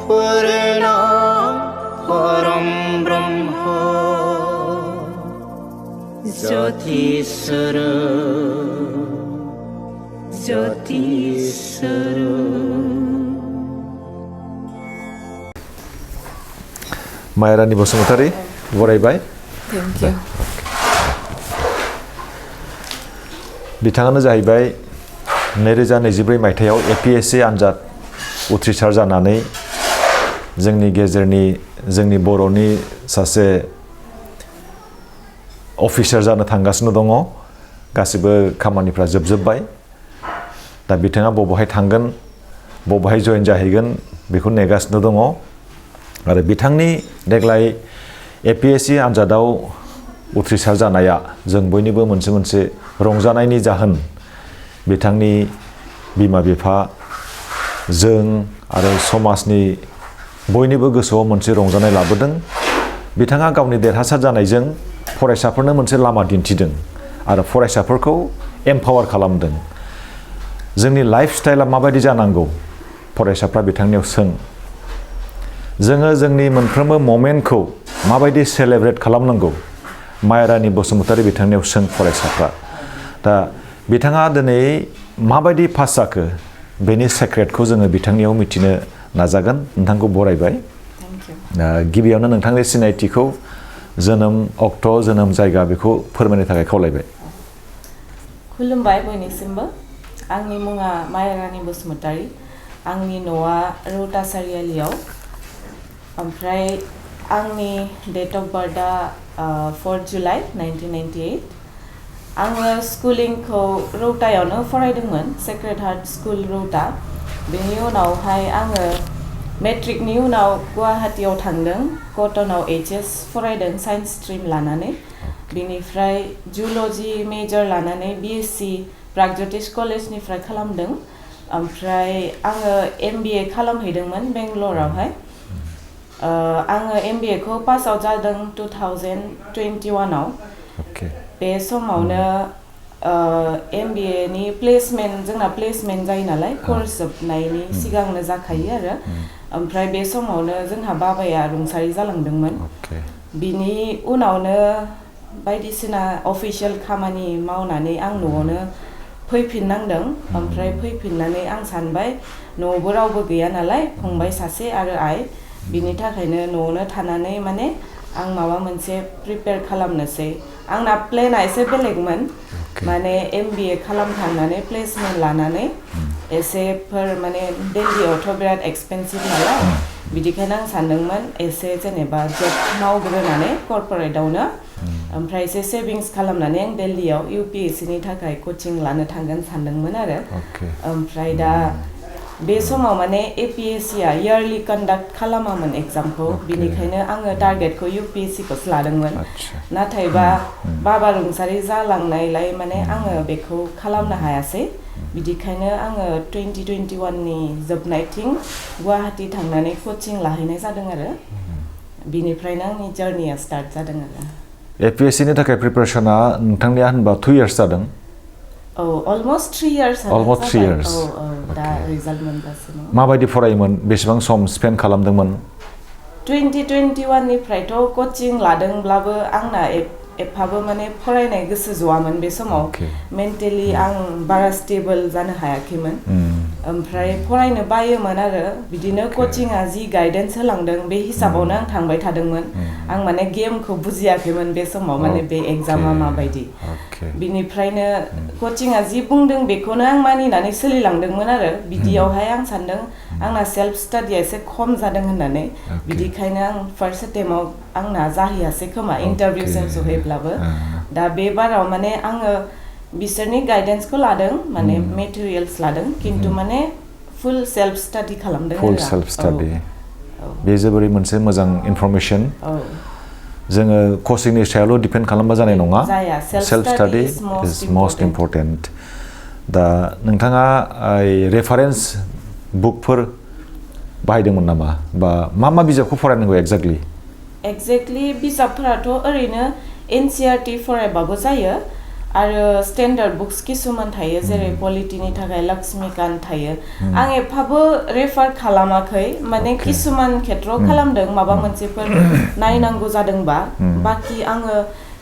बर'न परम Brahma 𝘽𝙍𝘼𝙃𝙈 Mayarani Basumatary बरायबाय। Thank you. बिथाङानो जाहैबाय 2024 मायथाइयाव APSC आनजाद उथ्रिसार जानानै जोंनि गेजेरनि जोंनि बर'नि सासे अफिसार जानो थांगासिनो दङ। गासिबो खामानिफ्रा जोबजोबबाय। दा बिथाङा बबेहाय थांगोन बबेहाय जइन जाहैगोन बेखौ नेगासिनो दङ। आरो बिथांनि देग्लाय APSC आनजादाव उथ्रिसार जानाया जों बयनिबो मोनसे रंजानायनि जाहोन। बिथांनि बिमा बिफा जों आरो समाजनि बयनिबो गोसोआव मोनसे रंजानाय लाबोदों। बिथाङा गावनि देरहासार जानायजों फरायसाफोरनो मोनसे लामा दिन्थिदों आरो फरायसाफोरखौ एम्पावार खालामदों। जोंनि लाइफ स्टाइला माबायदि जानांगौ फरायसाफ्रा बिथांनियाव सों। जोङो जोंनि मोनफ्रोमबो मोमेन्टखौ माबायदि सेलेब्रेट खालामनांगौ मायारानि बसुमतारी बिथांनियाव सों फरायसाफ्रा। दा बिथाङा दिनै माबायदि पास जाखो बेनि सेक्रेटखौ जोङो बिथांनियाव मिथिनो नाजागोन। नोंथांखौ बरायबाय। गिबियावनो नोंथांनि सिनायथिखौ जोनोम अक्ट' जोनोम जायगा बेखौ फोरमायनो थाखाय खावलायबाय। खुलुमबाय बयनिसिमबो। आंनि मुङा मायारानि बसुमतारी। आंनि न'आ रौता सारियालियाव। ओमफ्राय आंनि डेट अफ बार्थआ 4 जुलाइ 1998। आङो स्कुलिंखौ रौतायावनो फरायदोंमोन, सेक्रेड हार्ट स्कुल रौता। बेनि उनावहाय आङो मेट्रिकनि उनाव गुवाहाटीयाव थांदों, कटनाव HS फरायदों साइन्स स्ट्रिम लानानै। बेनिफ्राय जुल'जि मेजर लानानै BSc प्रागज्योतिष कलेजनिफ्राय खालामदों। ओमफ्राय आङो MBA खालामहैदोंमोन बेंगलरावहाय। आङो MBA खौ पास आउट जादों 2021 आव। बे समावनो MBA नि प्लेसमेन्ट, जोंना प्लेसमेन्ट जायो नालाय कर्स जोबनायनि सिगांनो जाखायो आरो। ओमफ्राय बे समावनो जोंहा बाबाया रुंसारि जालांदोंमोन। बिनि उनावनो बायदिसिना अफिसियेल खामानि मावनानै आं न'आवनो फैफिननांदों। ओमफ्राय फैफिननानै आं सानबाय न'आवबो रावबो गैया नालाय, फंबाय सासे आरो आइ। बिनि थाखायनो न'आवनो थानानै माने आं माबा मोनसे प्रिपेयार खालामनोसै। आंना प्लेना एसे बेलेगमोन, माने MBA खालामखांनानै प्लेसमेन्ट लानानै एसेफोर माने दिल्लीयावथ' बिराद एक्सपेन्सिभ नालाय, बिदिखायनो आं सानदोंमोन एसे जेनेबा जब मावग्रोनानै कर्परेटआवनो, ओमफ्राय एसे सेभिंस खालामनानै आं दिल्लीयाव UPSC नि थाखाय कचिं लानो थांगोन सानदोंमोन आरो। ओमफ्राय दा बे समाव माने APSC आ इयारलि कन्डाक्ट खालामामोन एग्जामखौ, बिनिखायनो आङो टारगेटखौ UPSC खौसो लादोंमोन। नाथायबा बाबा रुंसारि जालांनायलाय माने आङो बेखौ खालामनो हायासै। बिदिखायनो आङो 2021 नि जोबनायथिं गुवाहाटी थांनानै कचिं लाहैनाय जादों आरो। बिनिफ्रायनो आंनि जार्निया स्टार्ट जादों आरो। APSC नि थाखाय प्रिपारेसना नोंथांनिया होनबा 2 इयार्स जादों? Almost 3 years. Almost 3 years. दा रिजाल्ट मोनगासिनो। माबायदि फरायोमोन, बेसेबां सम स्पेन्ड खालामदोंमोन? 2021 निफ्रायथ' कचिं लादोंब्लाबो आंना एफाबो माने फरायनाय गोसो ज'आमोन बे समाव। मेन्टेलि आं बारा स्टेबल जानो हायाखैमोन। ओमफ्राय फरायनो बायोमोन आरो। बिदिनो कचिंआ जि गाइडेन्स होलांदों बे हिसाबावनो आं थांबाय थादोंमोन। आं माने गेमखौ बुजियाखैमोन बे समाव, माने बे एग्जामा माबायदि। बिनिफ्रायनो कचिंआ जि बुंदों बेखौनो आं मानिनानै सोलिलांदोंमोन आरो। बिदियावहाय आं सानदों आंना सेल्फ स्टाडिया एसे खम जादों होननानै। बिदिखायनो आं फार्स्ट एटेम्पआव आंना जाहैयासै खोमा इन्टारभिउसिम सहैब्लाबो। दा बे बाराव माने आङो बिसोरनि गाइडेन्सखौ लादों, माने मेटेरियल्स लादों, किन्तु माने फुल सेल्फ स्टाडि खालामदों आरो। फुल सेल्फ स्टाडि। बे जोबोरै मोनसे मोजां इनफरमेसन। जोङो कचिंनि सायावल' डिपेन्ड खालामबा जानाय नङा। सेल्फ स्टाडि इज मोस्ट इम्परटेन्ट। दा नोंथाङा रेफारेन्स बुकफोर बाहायदोंमोन नामा, बा मा बिजाबखौ फरायनांगौ एक्जेक्टलि? बिजाबफोराथ' ओरैनो NCERT फरायबाबो जायो। आरो स्टेन्डार्ड बुक्स किसुमान थायो जेरै पलिटिनि थाखाय लक्ष्मीकान्त थायो आं एफाबो रेफार खालामाखै माने किसुमान खेत्रआव खालामदों माबा मोनसेफोर नायनांगौ जादोंबा बाखि आङो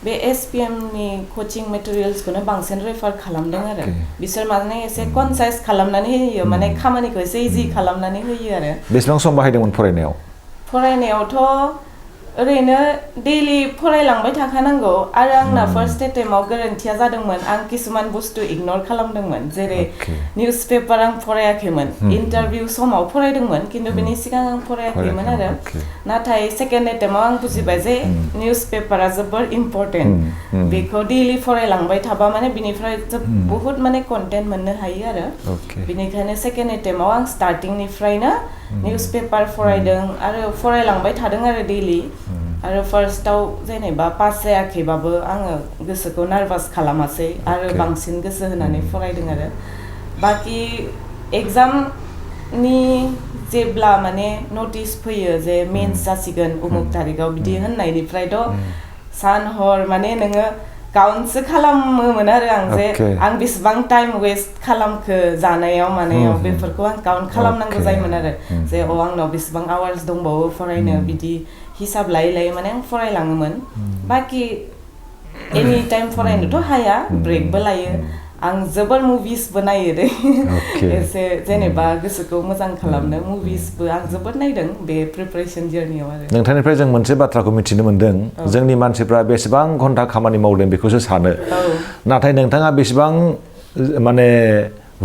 बे एसपीएम नि कोचिं मेटेरियल्सखौनो बांसिन रेफार खालामदों आरो बिसोर माने एसे कनसाइज खालामनानै होयो माने खामानिखौ एसे इजि खालामनानै होयो आरो बेसेबां सम बाहायदोंमोन फरायनायावथ' ओरैनो डेली फरायलांबाय थाखानांगौ आरो आंना फार्स्ट एटेम्पआव गोरोन्थिया जादोंमोन आं किसुमान बुस्थु इगनर खालामदोंमोन जेरै निउज पेपार आं फरायाखैमोन इन्टारभिउ समाव फरायदोंमोन किन्तु बेनि सिगां आं फरायाखैमोन आरो नाथाय सेकेन्ड एटेम्पआव आं बुजिबाय जे निउज पेपारा जोबोर इम्पर्टेन्ट बेखौ डेली फरायलांबाय थाबा माने बिनिफ्राय बहुत माने कन्टेन्ट मोननो हायो आरो बिनिखायनो सेकेन्ड एटेम्पआव आं स्टार्टिंनिफ्रायनो निउज पेपार फरायदों आरो फरायलांबाय थादों आरो डेली आरो फार्स्टआव जेनेबा पास जायाखैबाबो आङो गोसोखौ नार्भास खालामासै आरो बांसिन गोसो होनानै फरायदों आरो बाखि एग्जामनि जेब्ला माने नटिस फैयो जे मेन्स जासिगोन उमुक तारिखआव बिदि होननायनिफ्रायथ' सान हर माने नोङो काउन्टसो खालामोमोन आरो आं जे आं बेसेबां टाइम वेस्ट खालामखो जानायाव मानायाव बेफोरखौ आं काउन्ट खालामनांगौ जायोमोन आरो जे आंनाव बेसेबां आवार्स दंबावो फरायनो बिदि हिसाब लायै लायै माने आं फरायलाङोमोन बाखि एनि टाइम फरायनोथ' हाया ब्रेकबो लायो आं जोबोर मुभिसबो नायो दे एसे जेनेबा गोसोखौ मोजां खालामनो मुभिसबो आं जोबोर नायदों बे प्रिपारेसन जार्नियाव आरो नोंथांनिफ्राय जों मोनसे बाथ्राखौ मिथिनो मोनदों जोंनि मानसिफ्रा बेसेबां घन्टा खामानि मावदों बेखौसो सानो नाथाय नोंथाङा बेसेबां माने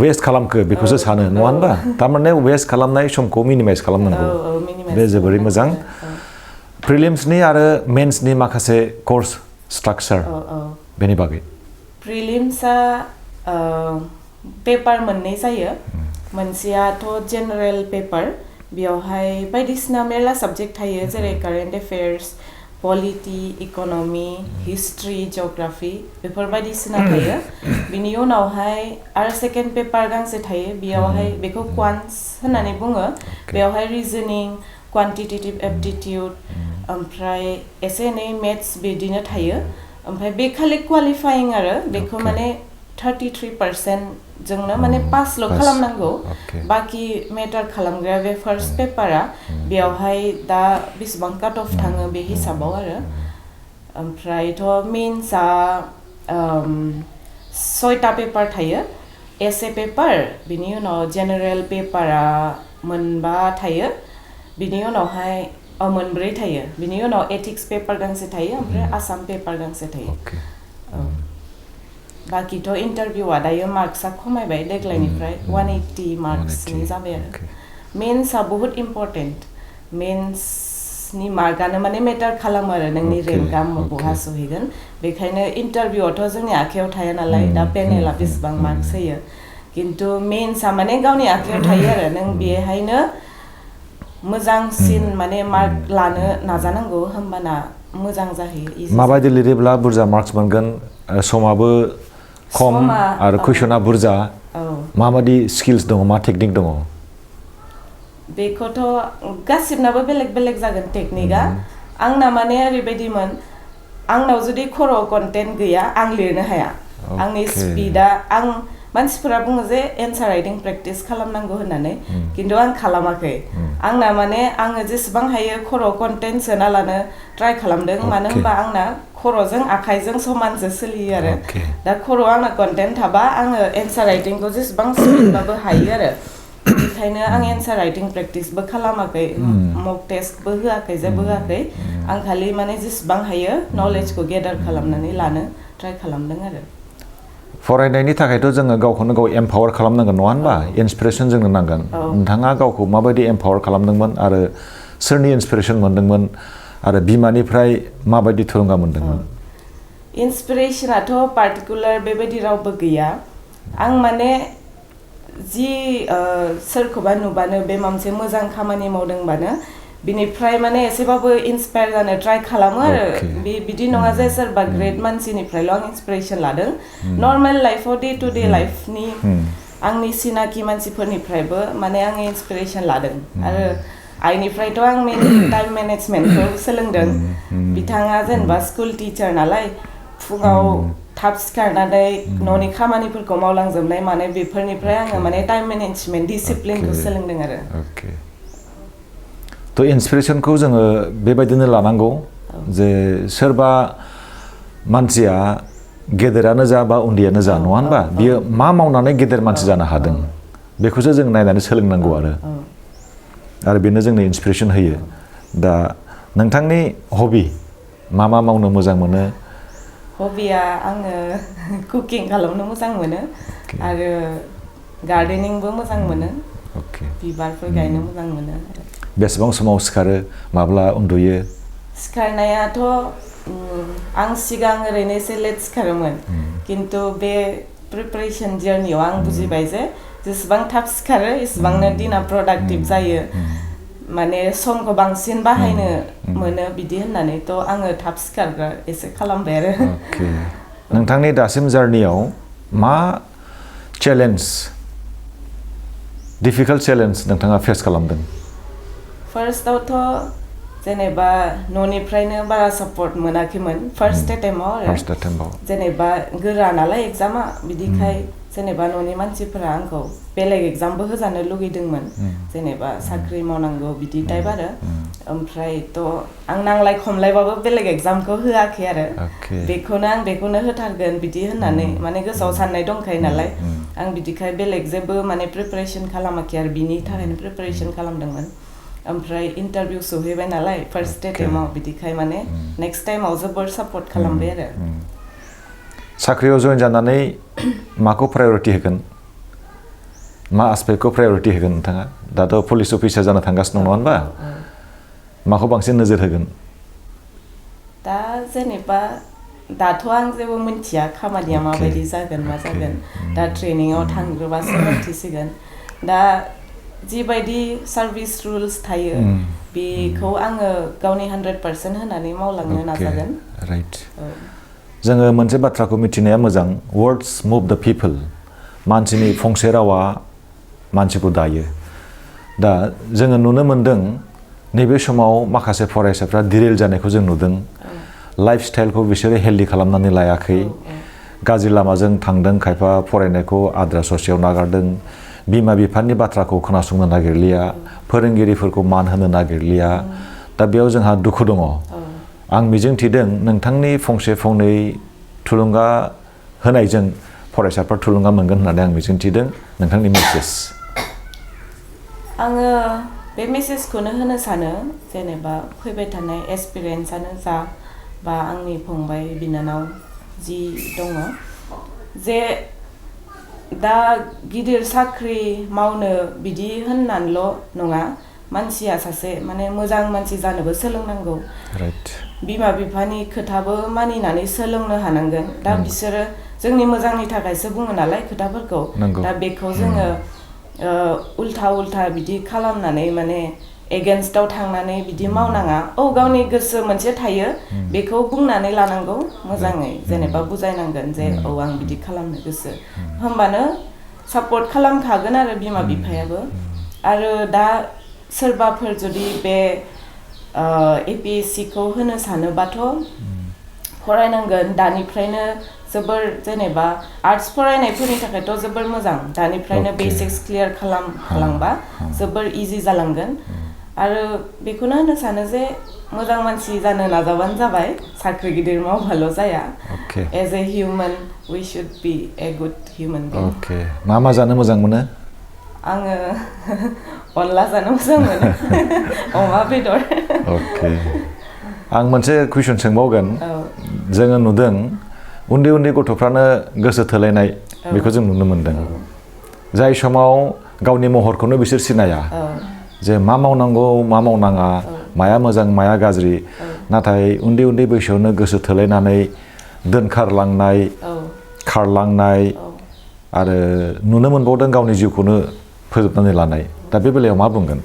वेस्ट खालामखो बेखौसो सानो नङा होनबा थारमाने वेस्ट खालामनाय समखौ मिनिमाइज खालामनांगौ बे जोबोरै मोजां प्रिलिम्सनि आरो मेन्सनि माखासे कर्स स्ट्राक्चार बेनि बागै प्रिलिम्सआ पेपार मोननै जायो मोनसेयाथ' जेनेरेल पेपार बेयावहाय बायदिसिना मेरला साबजेक्ट थायो जेरै current affairs polity economy history geography before बायदिसिना थायो बिनि उनावहाय आरो सेकेन्ड पेपार गांसे थायो बेयावहाय बेखौ क्वान्ट्स होननानै बुङो बेयावहाय रिजनिं क्वान्टिटेटिभ एप्टिटिउड ओमफ्राय एसे एनै मेथ्स बिदिनो थायो ओमफ्राय बे खालि क्वालिफाइं आरो बेखौ माने 33% जोंनो माने पासल' खालामनांगौ बाखि मेटार खालामग्राया बे फार्स्ट पेपारा बेयावहाय दा बेसेबां काट अफ थाङो बे हिसाबाव आरो ओमफ्रायथ' मेन्सआ 6टा पेपार थायो एसे पेपार बिनि उनाव जेनेरेल पेपारा मोनबा थायो बिनि उनावहाय मोनब्रै थायो बिनि उनाव एथिक्स पेपार गांसे थायो ओमफ्राय आसाम पेपार गांसे थायो बाखिथ' इन्टारभिउआ दायो मार्क्सआ खमायबाय देग्लायनिफ्राय 180 मार्क्सनि जाबाय आरो मेन्सआ बहुत इम्पर्टेन्ट मेन्सनि मार्कआनो माने मेटार खालामो आरो नोंनि रेंकआ बहा सहैगोन बेखायनो इन्टारभिउआवथ' जोंनि आखायाव थाया नालाय दा पेनेला बेसेबां मार्क्स होयो किन्तु मेन्सआ माने गावनि आखायाव थायो आरो नों बेहायनो मोजांसिन माने मार्क लानो नाजानांगौ होमबाना मोजां जाहैयो माबायदि लिरोब्ला बुरजा मार्क्स मोनगोन समाबो खम आरो कुइसना बुरजा माबायदि स्किल्स दङ मा टेकनिक दङ बेखौथ' गासिबनाबो बेलेग बेलेग जागोन टेकनिकआ आंना माने ओरैबायदिमोन आंनाव जुदि खर'आव कन्टेन्ट गैया आं लिरनो हाया आंनि स्पिडा आं मानसिफोरा बुङो जे एन्सार राइटिं प्रेक्टिस खालामनांगौ होननानै किन्तु आं खालामाखै आंना माने आङो जेसेबां हायो खर'आव कन्टेन्ट सोना लानो ट्राइ खालामदों मानो होनबा आंना खर'जों आखाइजों समानसो सोलियो आरो दा खर'आव आंना कन्टेन्ट थाबा आङो एन्सार राइटिंखौ जेसेबां स्पिडबाबो हायो आरो बेखायनो आं एन्सार राइटिं प्रेक्टिसबो खालामाखै मक टेस्टबो होआखै जेबो होआखै आं खालि माने जेसेबां हायो नलेजखौ गेदार खालामनानै लानो ट्राइ खालामदों आरो फरायनायनि थाखायथ' जोङो गावखौनो गाव एम्पावार खालामनांगोन नङा होनबा इन्सपिरेसन जोंनो नांगोन नोंथाङा गावखौ माबायदि एम्पावार खालामदोंमोन आरो सोरनि इन्सपिरेसन मोनदोंमोन आरो बिमानिफ्राय माबायदि थुलुंगा मोनदोंमोन इन्सपिरेसनाथ' पार्टिकुलार बेबायदि रावबो गैया आं माने जि सोरखौबा नुबानो बे मोनसे मोजां खामानि मावदोंबानो बिनिफ्राय माने एसेबाबो इन्सपायार जानो ट्राइ खालामो आरो बिदि नङा जे सोरबा ग्रेट मानसिनिफ्रायल' आं इन्सपिरेसन लादों नर्मेल लाइफआव डे टु डे लाइफनि आंनि सिनाखि मानसिफोरनिफ्रायबो माने आं इन्सपिरेसन लादों आरो आइनिफ्रायथ' आं टाइम मेनेजमेन्टखौ सोलोंदों बिथाङा जेनेबा स्कुल टिचार नालाय फुङाव थाब सिखारनानै न'नि खामानिफोरखौ मावलांजोबनाय माने बेफोरनिफ्राय आङो माने टाइम मेनेजमेन्ट डिसिप्लिनखौ सोलोंदों आरो ओके थ' इन्सपिरेसनखौ जोङो बेबायदिनो लानांगौ जे सोरबा मानसिया गेदेरानो जा बा उन्दैयानो जा नङा होनबा बियो मा मावनानै गेदेर मानसि जानो हादों बेखौसो जों नायनानै सोलोंनांगौ आरो बेनो जोंनो इन्सपिरेसन होयो दा नोंथांनि हबि मा मावनो मोजां मोनो हबिया आङो कुकिं खालामनो मोजां मोनो आरो गार्डेनिंबो मोजां मोनो बिबारफोर गायनो मोजां मोनो बेसेबां समाव सिखारो माब्ला उन्दुयो सिखारनायाथ' आं सिगां ओरैनो एसे लेट सिखारोमोन किन्तु बे प्रिपारेसन जार्नियाव आं बुजिबाय जे जेसेबां थाब सिखारो एसेबांनो दिना प्रडाक्टिभ जायो माने समखौ बांसिन बाहायनो मोनो बिदि होननानै थ' आङो थाब सिखारग्रा एसे खालामबाय आरो नोंथांनि दासिम जार्नियाव मा चेलेन्ज डिफिकाल्ट चेलेन्ज नोंथाङा फेस खालामदों फार्स्टआवथ' जेनेबा न'निफ्रायनो बारा सापर्ट मोनाखैमोन फार्स्ट एटेम्पआव जेनेबा गोरा नालाय एग्जामा बिदिखाय जेनेबा न'नि मानसिफोरा आंखौ बेलेग एग्जामबो होजानो लुगैदोंमोन जेनेबा साख्रि मावनांगौ बिदि टाइप आरो ओमफ्रायथ' आं नांलाय खमलायबाबो बेलेग एग्जामखौ होआखै आरो बेखौनो होथारगोन बिदि होननानै माने गोसोआव साननाय दंखायो नालाय आं बिदिखाय बेलेग जेबो माने प्रिपारेसन खालामाखै आरो बिनि थाखायनो प्रिपारेसन खालामदोंमोन ओमफ्राय इन्टारभिउ सहैबाय नालाय फार्स्ट एटेम्पआव बिदिखाय माने नेक्स्ट टाइमाव जोबोर सापर्ट खालामबाय आरो साख्रियाव जइन जानानै माखौ प्रायरिटि होगोन मा आस्पेक्टखौ प्रायरिटि होगोन नोंथाङा दाथ' पुलिस अफिसार जानो थांगासिनो दं नङा होनबा माखौ बांसिन नोजोर होगोन दा जेनेबा दाथ' आं जेबो मिन्थिया खामानिया माबायदि जागोन मा जागोन दा ट्रेनिंआव थांग्रोबासो मिन्थिसिगोन दा जिबायदि सार्भिस रुल्स थायो बेखौ आङो गावनि 100% होनानै मावलांनो नाजागोन जोङो मोनसे बाथ्राखौ मिथिनाया मोजां वर्ड्स मुभ द पिपल मानसिनि फंसे रावा मानसिखौ दायो दा जोङो नुनो मोनदों नैबे समाव माखासे फरायसाफ्रा डिरेल जानायखौ जों नुदों लाइफ स्टाइलखौ बिसोरो हेल्दि खालामनानै लायाखै गाज्रि लामाजों थांदों खायफा फरायनायखौ आद्रा ससेयाव नागारदों बिमा बिफानि बाथ्राखौ खोनासंनो नागिरलिया फोरोंगिरिफोरखौ मान होनो नागिरलिया दा बेयाव जोंहा दुखु दङ आं मिजिंथिदों नोंथांनि फंसे फंनै थुलुंगा होनायजों फरायसाफ्रा थुलुंगा मोनगोन होननानै आं मिजिंथिदों नोंथांनि मेसेज आङो बे मेसेजखौनो होनो सानो जेनेबा फैबाय थानाय एसपिरेन्ट्सआनो जा बा आंनि फंबाय बिनानाव जि दङ जे दा गिदिर साख्रि मावनो बिदि होननानैल' नङा मानसिया सासे माने मोजां मानसि जानोबो सोलोंनांगौ बिमा बिफानि खोथाबो मानिनानै सोलोंनो हानांगोन दा बिसोरो जोंनि मोजांनि थाखायसो बुङो नालाय खोथाफोरखौ दा बेखौ जोङो उल्था बिदि खालामनानै माने एगेन्स्टआव थांनानै बिदि मावनाङा गावनि गोसो मोनसे थायो बेखौ बुंनानै लानांगौ मोजाङै जेनेबा बुजायनांगोन जे आं बिदि खालामनो गोसो होमबानो सापर्ट खालामखागोन आरो बिमा बिफायाबो आरो दा सोरबाफोर जुदि बे APSC खौ होनो सानोबाथ' फरायनांगोन दानिफ्रायनो जोबोर जेनेबा आर्ट्स फरायनायफोरनि थाखायथ' जोबोर मोजां दानिफ्रायनो बेसिक्स क्लियार खालामलांबा जोबोर इजि जालांगोन आरो बेखौनो होनो सानो जे मोजां मानसि जानो नाजाबानो जाबाय साख्रि गिदिर मावबाल' जाया as a human we should be a good human being मा जानो मोजां मोनो आङो अनला जानो मोजां मोनो अमा बेदर आं मोनसे कुइसन सोंबावगोन जोङो नुदों उन्दै गथ'फ्रानो गोसो थोलायनाय बेखौ जों नुनो मोनदों जाय समाव गावनि महरखौनो बिसोर सिनाया जे मा मावनांगौ मा मावनाङा माया मोजां माया गाज्रि नाथाय उन्दै बैसोआवनो गोसो थोलायनानै दोनखारलांनाय खारलांनाय आरो नुनो मोनबावदों गावनि जिउखौनो फोजोबनानै लानाय दा बे बेलायाव मा बुंगोन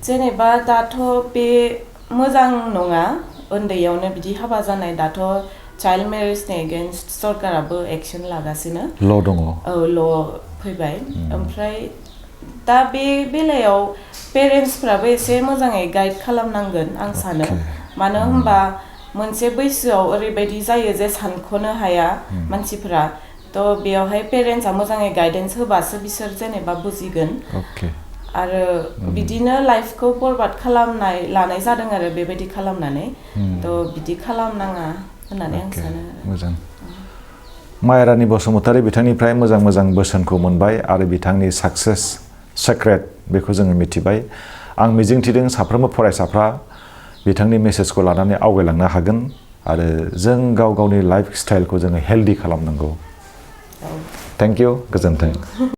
जेनेबा दाथ' बे मोजां नङा उन्दैयावनो बिदि हाबा जानाय दाथ' चाइल्ड मेरेजनि एगेन्स्ट सरकाराबो एक्सन लागासिनो ल' दङ ल' फैबाय ओमफ्राय दा बे बेलायाव पेरेन्टसफ्राबो एसे मोजाङै गाइड खालामनांगोन आं सानो मानो होनबा मोनसे बैसोआव ओरैबायदि जायो जे सानख'नो हाया मानसिफोरा तो बेयावहाय पेरेन्ट्सआ मोजाङै गाइडेन्स होबासो बिसोर जेनेबा बुजिगोन आरो बिदिनो लाइफखौ बरबाद खालामनाय लानाय जादों आरो बेबायदि खालामनानै तो बिदि खालामनाङा होननानै आं सानो मोजां मायारानि बसुमतारी बिथांनिफ्राय मोजां मोजां बोसोनखौ मोनबाय आरो बिथांनि साक्सेस सेक्रेट बेखौ जोङो मिथिबाय आं मिजिंथिदों साफ्रोमबो फरायसाफ्रा बिथांनि मेसेजखौ लानानै आवगायलांनो हागोन आरो जों गाव गावनि लाइफ स्टाइलखौ जोङो हेल्दी खालामनांगौ थेंक इउ गोजोन्थों